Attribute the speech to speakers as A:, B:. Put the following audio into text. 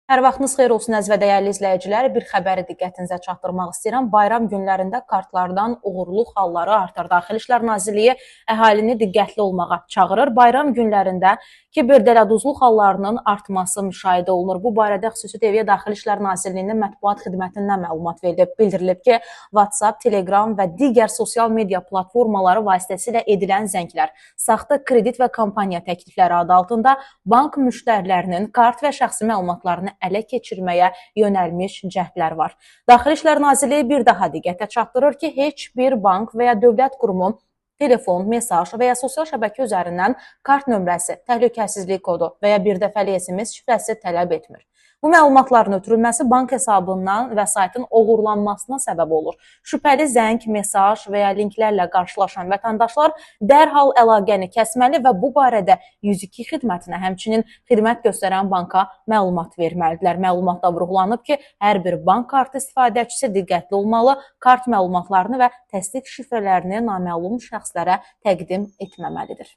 A: Hər vaxtınız xeyir olsun əziz və dəyərli izləyicilər. Bir xəbəri diqqətinizə çatdırmaq istəyirəm. Bayram günlərində kartlardan uğurluq halları artır. Daxili İşlər Nazirliyi əhalini diqqətli olmağa çağırır. Bayram günlərində kiberdələduzluq hallarının artması müşahidə olunur. Bu barədə Xüsusi TV Daxili İşlər Nazirliyinin mətbuat xidmətindən məlumat verilib. Bildirilib ki, WhatsApp, Telegram və digər sosial media platformaları vasitəsilə edilən zənglər, saxta kredit və kampaniya təklifləri adı altında bank müştərilərinin kart və şəxsi məlumatlarını ələ keçirməyə yönəlmiş cəhdlər var. Daxili İşlər Nazirliyi bir daha diqqətə çatdırır ki, heç bir bank və ya dövlət qurumu telefon, mesaj və ya sosial şəbəkə üzərindən kart nömrəsi, təhlükəsizlik kodu və ya birdəfəlik SMS şifrəsi tələb etmir. Bu məlumatların ötürülməsi bank hesabından vəsaitin oğurlanmasına səbəb olur. Şübhəli zəng, mesaj və ya linklərlə qarşılaşan vətəndaşlar dərhal əlaqəni kəsməli və bu barədə 102 xidmətinə, həmçinin xidmət göstərən banka məlumat verməlidirlər. Məlumatda vurğulanıb ki, hər bir bank kartı istifadəçisi diqqətli olmalı, kart məlumatlarını və təsdiq şifrələrini naməlum şəxslərə təqdim etməməlidir.